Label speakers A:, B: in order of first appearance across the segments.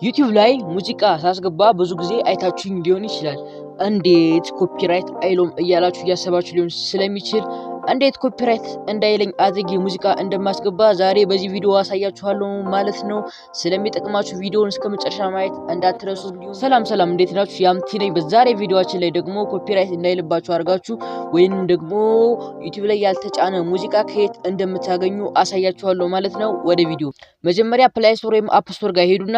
A: ዩቲዩብ ላይ ሙዚቃ ሳስገባ ብዙ ጊዜ አይታችሁኝ ሊሆን ይችላል። እንዴት copyright አይለውም እያላችሁ እያሰባችሁ ሊሆን ስለሚችል እንዴት copyright እንዳይለኝ አድርጌ ሙዚቃ እንደማስገባ ዛሬ በዚህ ቪዲዮ አሳያችኋለሁ ማለት ነው። ስለሚጠቅማችሁ ቪዲዮውን እስከ መጨረሻ ማየት እንዳትረሱ። ሰላም ሰላም፣ እንዴት ናችሁ? ያምቲ ነኝ። በዛሬ ቪዲዮአችን ላይ ደግሞ copyright እንዳይልባችሁ አድርጋችሁ ወይንም ደግሞ ዩቲዩብ ላይ ያልተጫነ ሙዚቃ ከየት እንደምታገኙ አሳያችኋለሁ ማለት ነው። ወደ ቪዲዮ መጀመሪያ Play Store ወይም App Store ጋር ሄዱና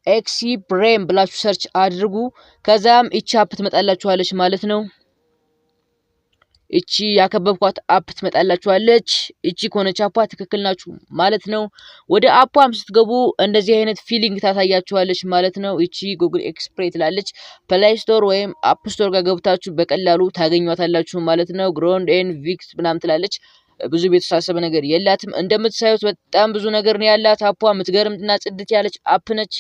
A: XPrime ብላችሁ search አድርጉ። ከዛም እቺ app ትመጣላችኋለች ማለት ነው። እቺ ያከበብኳት app ትመጣላችኋለች። እቺ ከሆነች app ዋ ትክክል ናችሁ ማለት ነው። ወደ app ዋም ስትገቡ እንደዚህ አይነት feeling ታሳያችኋለች ማለት ነው። እቺ Google XPrime ትላለች። Play Store ወይም App Store ጋር ገብታችሁ በቀላሉ ታገኟታላችሁ ማለት ነው። Ground and ቪክስ ምናምን ትላለች። ብዙ የተወሳሰበ ነገር የላትም። እንደምታዩት በጣም ብዙ ነገር ነው ያላት app ዋ። የምትገርምና ጽድት ያለች app ነች።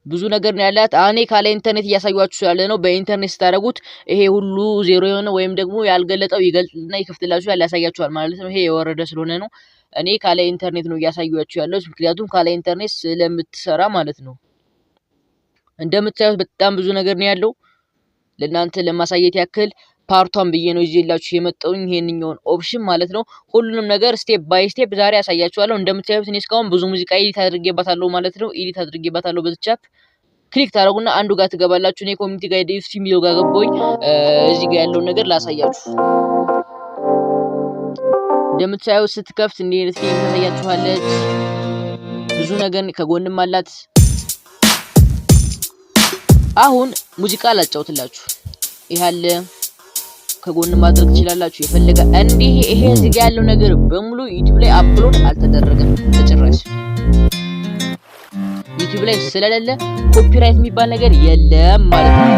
A: ብዙ ነገር ነው ያላት። እኔ ካለ ኢንተርኔት እያሳያችሁ ያለ ነው። በኢንተርኔት ስታደርጉት ይሄ ሁሉ ዜሮ የሆነ ወይም ደግሞ ያልገለጠው ይገልጥና ይከፍትላችኋል፣ ያሳያችኋል ማለት ነው። ይሄ የወረደ ስለሆነ ነው። እኔ ካለ ኢንተርኔት ነው እያሳያችሁ ያለሁት፣ ምክንያቱም ካለ ኢንተርኔት ስለምትሰራ ማለት ነው። እንደምታዩት በጣም ብዙ ነገር ነው ያለው። ለእናንተ ለማሳየት ያክል part one ብዬ ነው ይዤላችሁ የመጣሁኝ ይሄንኛውን option ማለት ነው። ሁሉንም ነገር step by step ዛሬ አሳያችኋለሁ። እንደምታዩት እኔ እስካሁን ብዙ ሙዚቃ edit አድርጌባታለሁ ማለት ነው። edit አድርጌባታለሁ። በዚች app click ታደርጉና አንዱ ጋር ትገባላችሁ። እኔ community guide የሚለው ጋር ገባሁኝ። እዚህ ጋር ያለውን ነገር ላሳያችሁ። እንደምታዩት ስትከፍት እንዲህ አይነት ፊልም ታሳያችኋለች። ብዙ ነገር ከጎንም አላት። አሁን ሙዚቃ ላጫውትላችሁ። ይሄ አለ ከጎን ማድረግ ትችላላችሁ። የፈለገ እንዲህ ይሄ እዚህ ጋር ያለው ነገር በሙሉ ዩቲዩብ ላይ upload አልተደረገም በጭራሽ። ዩቲዩብ ላይ ስለሌለ copyright የሚባል ነገር የለም ማለት ነው።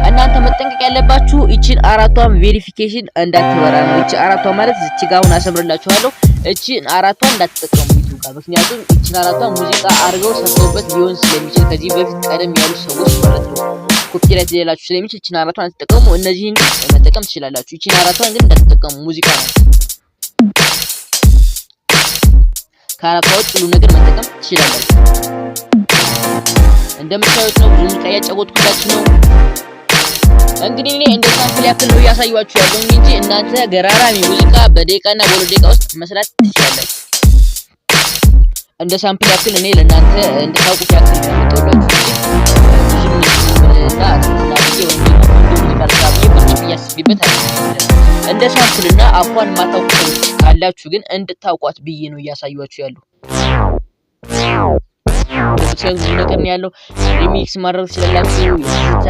A: እናንተ መጠንቀቅ ያለባችሁ እቺን አራቷን verification እንዳትበራ ነው። እቺ አራቷ ማለት እቺ ጋር አሁን አሰምርላችኋለሁ። እቺን አራቷን እንዳትጠቀሙ ዩቲዩብ ጋር፣ ምክንያቱም እቺን አራቷን ሙዚቃ አድርገው ሰርተውበት ሊሆን ስለሚችል ከዚህ በፊት ቀደም ያሉ ሰዎች ማለት ነው copyright ሊላችሁ ስለሚችል እቺን አራቷን አትጠቀሙ። እነዚህን ግን መጠቀም ትችላላችሁ። እቺን አራቷን ግን እንዳትጠቀሙ፣ ሙዚቃ ነው። ከአራቷ ውጭ ሁሉ ነገር መጠቀም ትችላላችሁ። እንደምታዩት ነው። ብዙ ሙዚቃ እያጫወትኩላችሁ ነው። እንግዲህ እኔ እንደ sample ያክል ነው እያሳያችሁ ያለው እንጂ እናንተ ገራራሚ ሙዚቃ በደቂቃና በሁለት ደቂቃ ውስጥ መስራት ትችላላችሁ። እንደ sample ያክል እኔ ለእናንተ እንድታውቁት ያክል ነው ያመጣሁላችሁ እንጂ እንደ sample እና app ዋን የማታውቁ ሰዎች ካላችሁ ግን እንድታውቋት ብዬ ነው እያሳያችሁ ያለው። ብዙ ነገር ነው ያለው። remix ማድረግ ትችላላችሁ። የትዝታ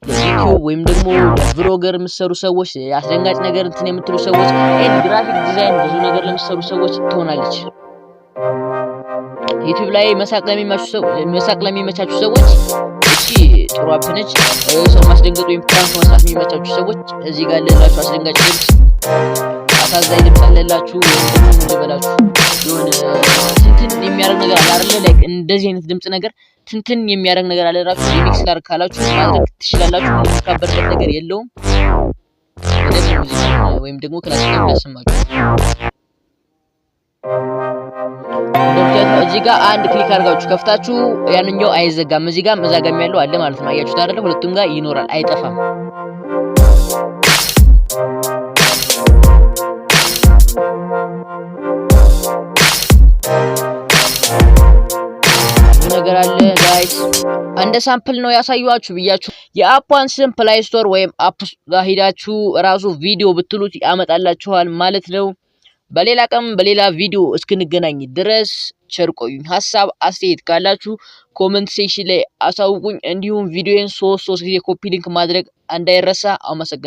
A: ለዩቲዩብ ወይም ደግሞ ለ vlogger የምትሰሩ ሰዎች፣ አስደንጋጭ ነገር እንትን የምትሉ ሰዎች፣ and graphic design ብዙ ነገር ለምትሰሩ ሰዎች ትሆናለች። ዩቲዩብ ላይ መሳቅ ለሚመቻችሁ ሰዎች እቺ ጥሩ app ነች። ሰው ማስደንገጥ ወይም prank መስራት የሚመቻችሁ ሰዎች እዚህ ጋር አለላችሁ። አስደንጋጭ ድምፅ፣ አሳዛኝ ድምፅ አለላችሁ። ወይም ደግሞ ምን ልበላችሁ የሆነ ትንትን የሚያደርግ ነገር አለ አይደለ? like እንደዚህ አይነት ድምፅ ነገር ትንትን የሚያደርግ ነገር አለ። ራሱ remix ላድርግ ካላችሁ ማድረግ ትችላላችሁ። የሚካበድበት ነገር የለውም። በደንብ ሙዚቃ ወይም ደግሞ classical ያሰማችሁ። እዚህ ጋር አንድ click አድርጋችሁ ከፍታችሁ ያንኛው አይዘጋም። እዚህ ጋር መዛጋም ያለው አለ ማለት ነው። አያችሁት አይደለ? ሁለቱም ጋር ይኖራል፣ አይጠፋም። ብዙ ነገር አለ guys። እንደ sample ነው ያሳዩአችሁ ብያችሁ። የ app ዋን ስም Play Store ወይም App ጋር ሄዳችሁ ራሱ ቪዲዮ ብትሉት ያመጣላችኋል ማለት ነው። በሌላ ቀን በሌላ ቪዲዮ እስክንገናኝ ድረስ ቸር ቆዩኝ። ሀሳብ አስተያየት ካላችሁ comment section ላይ አሳውቁኝ። እንዲሁም ቪዲዮን ሶስት ሶስት ጊዜ copy link ማድረግ እንዳይረሳ። አመሰግናለሁ።